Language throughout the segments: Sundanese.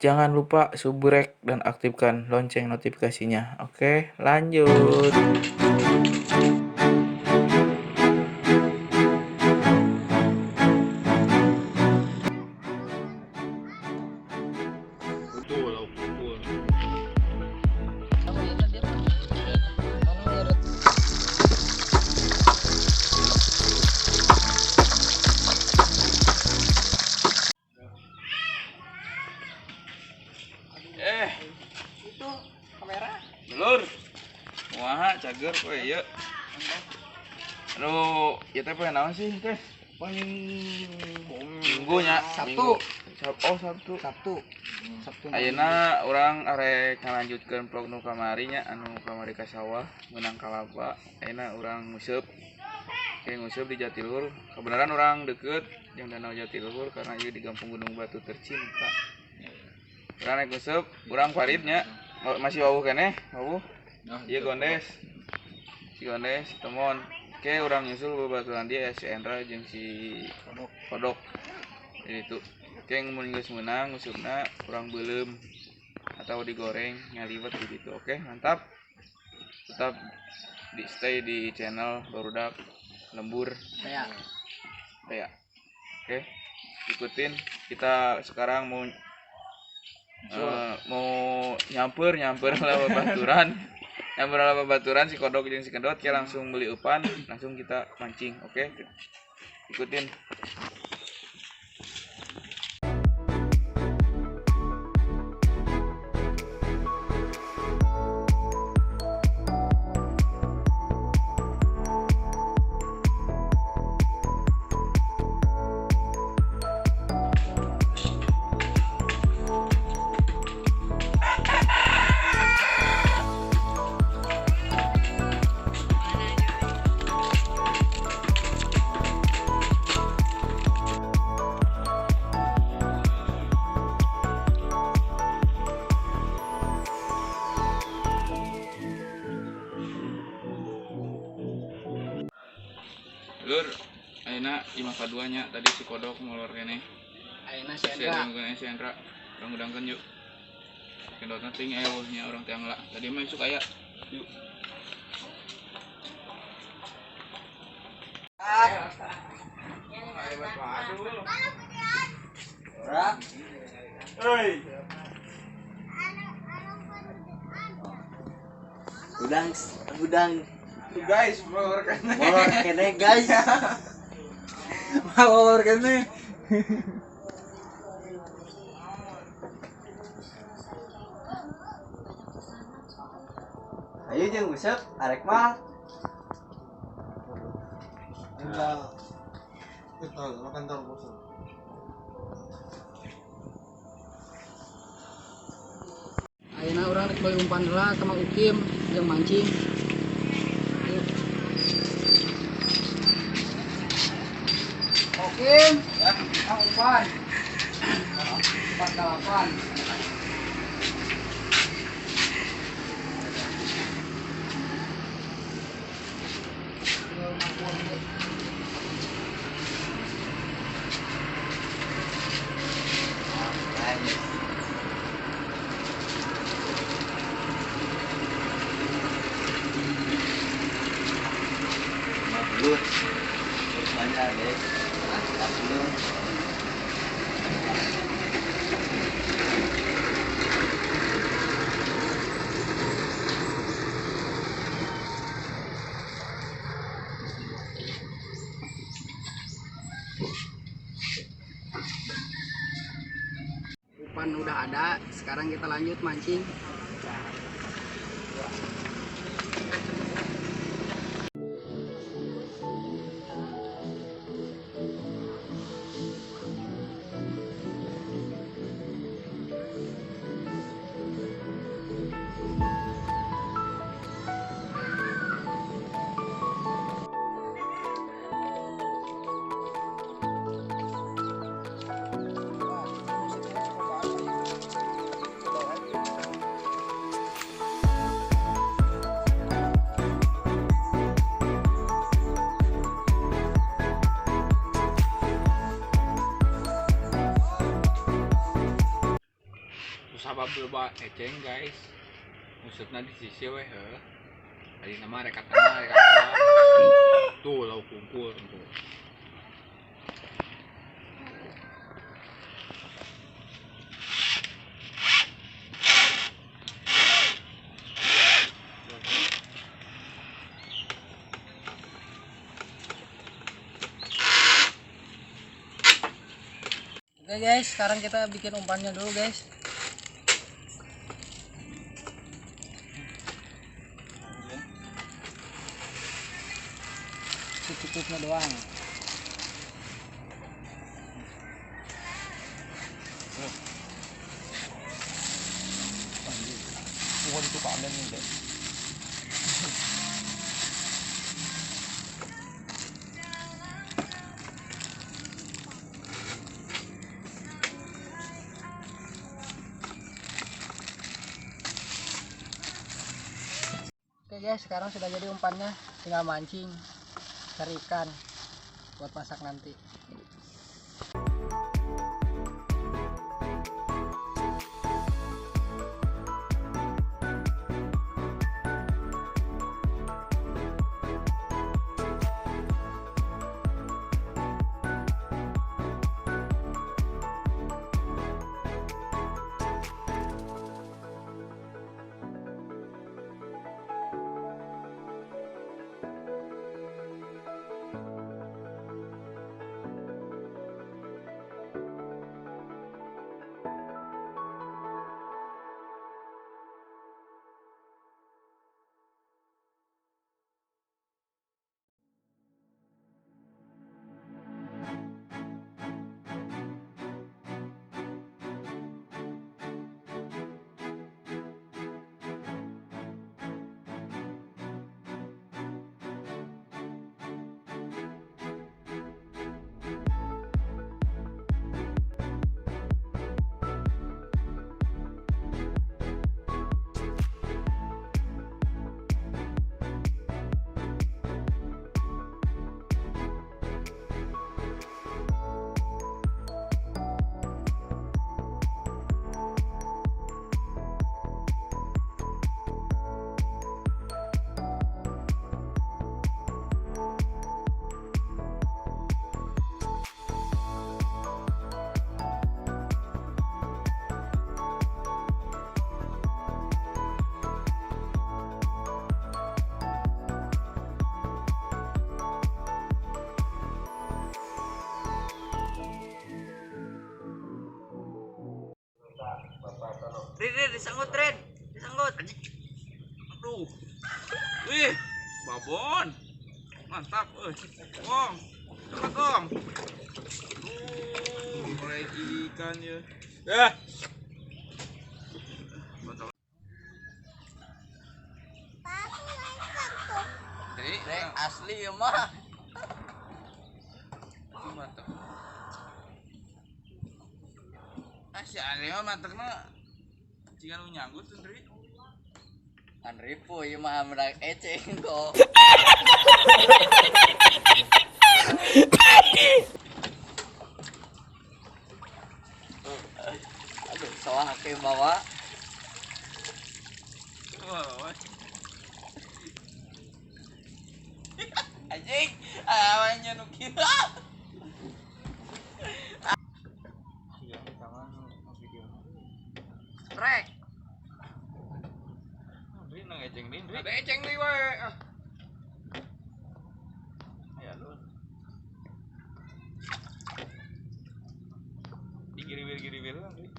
Jangan lupa subrek dan aktifkan lonceng notifikasinya. Oke, lanjut. Itu kamera. Dulur. Wah, cager kowe ieu. Aduh, ieu teh poe naon sih teh? Minggu nya. Sabtu. Minggu. Oh, Sabtu. Sabtu. Sabtu. Ayeuna urang arek ngalanjutkeun vlog nu kamari nya, anu kamari ka sawah meunang kalapa. Ayeuna urang nguseup. Oke, nguseup di Jatiluhur. Kebenaran urang deket jeung Danau Jatiluhur karena ieu di Kampung Gunung Batu tercinta. Urang naik nguseup, urang Farid nya. Masih wawuh keneh, wawuh. Iya Gondes. Si Gondes, si Temon. Oke, urang nyusul babaturan dia si Endra jeung si Kodok. Kodok. Jadi itu. Oke, mun geus meunang ngusupna urang beuleum atau digoreng ngaliwet gitu. Oke, mantap. Tetap di stay di channel Barudak Lembur Kayak Kayak. Oke, ikutin. Kita sekarang mau mau nyamper lah babaturan. Nyamper lah babaturan si Kodok jeung si Kendot, kita langsung beli upan, langsung kita mancing. Oke, ikutin. Lur, ayeuna imah kaduanya tadi si Kodok molor keneh. Ayeuna si Si Endra. Endra, si Endra. Urang udangkeun yuk. Kendotna ting eweuhnya urang tiang lah. Tadi mah isuk aya. Yuk. Hei. Udang, udang. Guys, molor keneh. Molor keneh guys. Molor keneh. Ayo jeung useup arek mah. Ayeuna urang rek meuli umpan heula ka Mang Ukim jeung mancing. Oke, ya, umpan. 48. Lur. Banyak guys. Lur. Umpan udah ada, sekarang kita lanjut mancing. Sabab loba eceng guys. Ngusupna di sisi weh heuh. Tadi nama reka tengah, reka tengah. Tuh lauk kumpul tuh. Oke guys, sekarang kita bikin umpannya dulu guys. Secukupnya doang. Bukan itu panen nih deh. Oke guys, sekarang sudah jadi umpannya, tinggal mancing, cari ikan buat masak nanti. Rin, disanggut, Rin. Disanggut. Aduh. Wih, babon. Mantap, euy. Gong. Cepat, gong. Mulai ikan ya. Mantap. Jadi, asli ya mah. Mantap. Ah, si aneh mah mantapna. Jika lu nyanggut tuh, Ndri. Kan ribu ieu mah menang eceng kok. Aduh, sawah ke bawa. Wah. Anjing, awalnya nu kieu. Iya, sama video. Rek. Ndri nang eceng deui, Ndri. Ada eceng deui wae. Ah. Ya lu. Digiriwir-giriwir lah, Ndri.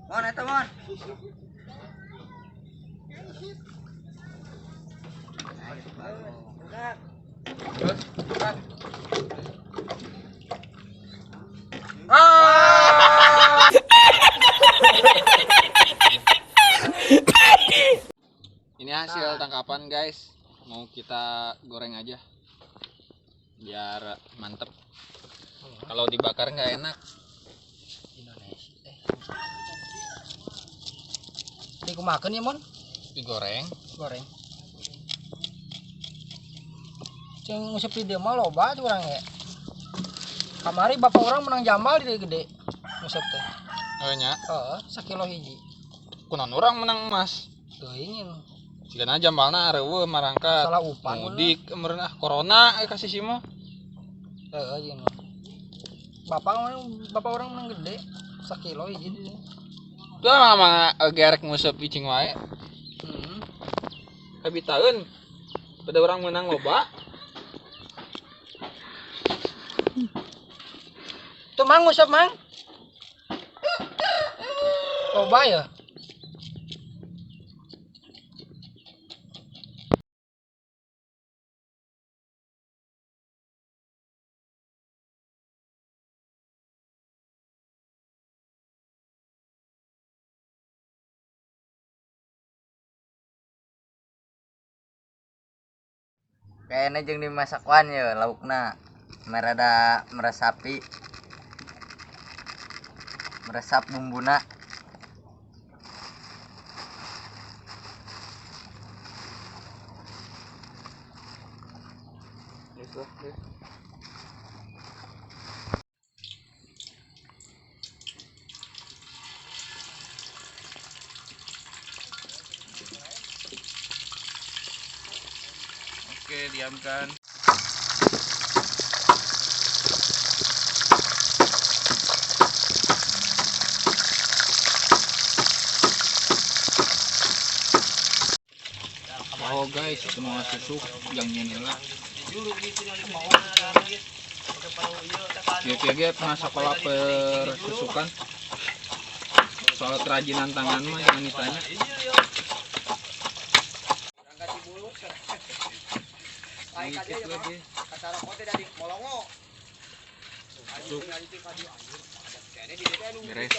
Mon eta mon. Terus, kan. Ah! Ini hasil tangkapan guys, mau kita goreng aja biar mantep. Kalau dibakar nggak enak. Indonesia. Ini kumakan ya mon? Digoreng. Goreng. Cing ngusep di dia mah loba tuh orang ya. Kamari bapak orang menang jambal di gede. Nguseup teh. Oh nya. Heeh, sakilo hiji. Kunaon urang menang emas? Teuing. Sigana jambalna reueuh marangkat. Salah umpan. Mudik meureun ah corona kasih si mah. Heeh, jeung. Bapak orang menang gede. Sakilo hiji di. Tuh mah gerek nguseup icing wae. Heeh. Kabitaeun. Pada orang menang loba. Tuh mang nguseup mang. Loba ya. Kayaknya jeung dimasakan ya laukna. Merada meresapi. Meresap bumbuna. Oke, diamkan. Oh guys, itu mau susuk yang nyenila. Oke, pernah sekolah persusukan. Soal kerajinan tangan mah jangan ditanya. Sedikit lagi. Susuk. Beres.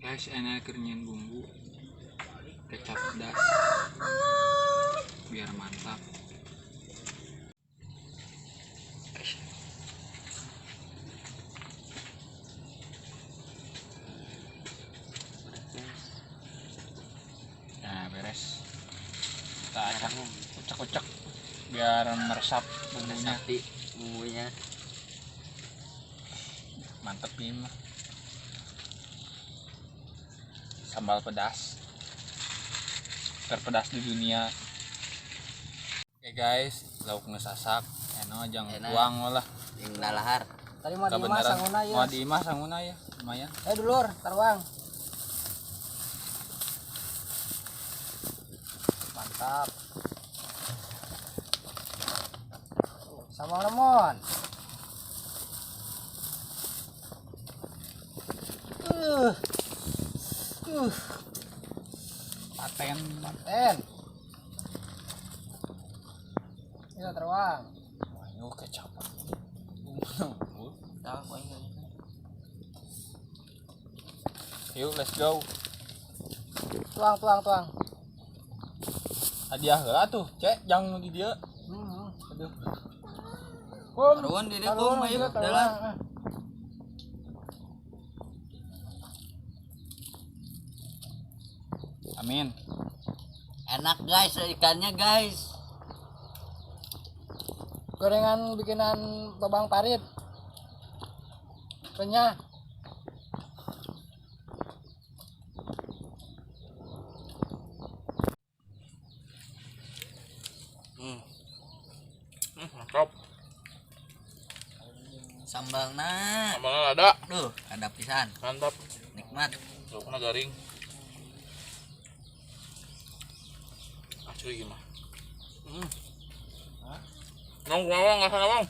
Guys, enak kernyian bumbu kecap pedas biar mantap. Nah, beres. Kita acak, ucek-ucek biar meresap bumbunya. Meresapi bumbunya. Mantep nih mah. Sambal pedas terpedas di dunia. Oke guys, lauk ngesasak enak jangan tuang lah. Yang dalahar. Tadi mah di imah sanguna ya. Mau di imah sanguna ya, lumayan. Dulur, taruang. Mantap. Sama lemon. Paten. Paten. Ayo teruang. Ayo kecap. Tahu aing. Yuk, let's go. Tuang tuang tuang. Hadiah heula tuh, cek jangan di dia. Aduh. Kum. Taruhan di dieu, Kum, ayo, dalam. Amin. Enak guys ikannya guys. Gorengan bikinan Babang Parit. Renyah. Mantap. Sambalna. Sambalnya ada. Duh, ada pisan. Mantap. Nikmat. Laukna garing. Asli gimana? Nong, ngomong nggak sana, Bang.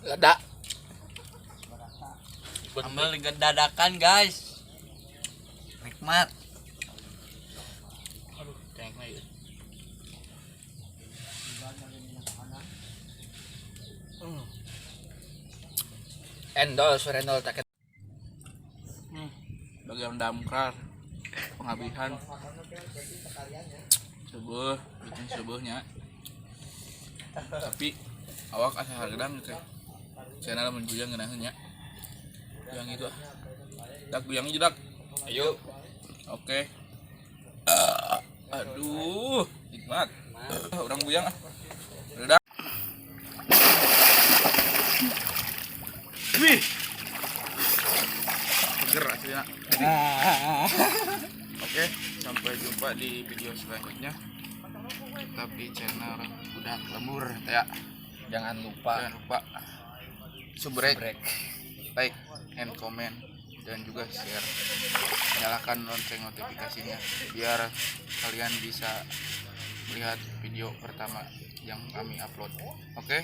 Lada. Sambal dadakan guys. Nikmat. Aduh, kayaknya ya. Endol, surendol taket. Bagian damkar penghabisan sebuah bikin sebuahnya tapi awak asa hargedang gitu saya lamun guyang ngeunaheun nya guyang itu ah dak guyang dak ayo oke. Aduh nikmat orang guyang ah udah. Wih, seger aslinya. Oke, sampai jumpa di video selanjutnya. Tetap di channel Budak Lembur ya. Jangan lupa Jangan lupa subrek, like, and comment, dan juga share. Nyalakan lonceng notifikasinya biar kalian bisa melihat video pertama yang kami upload. Oke.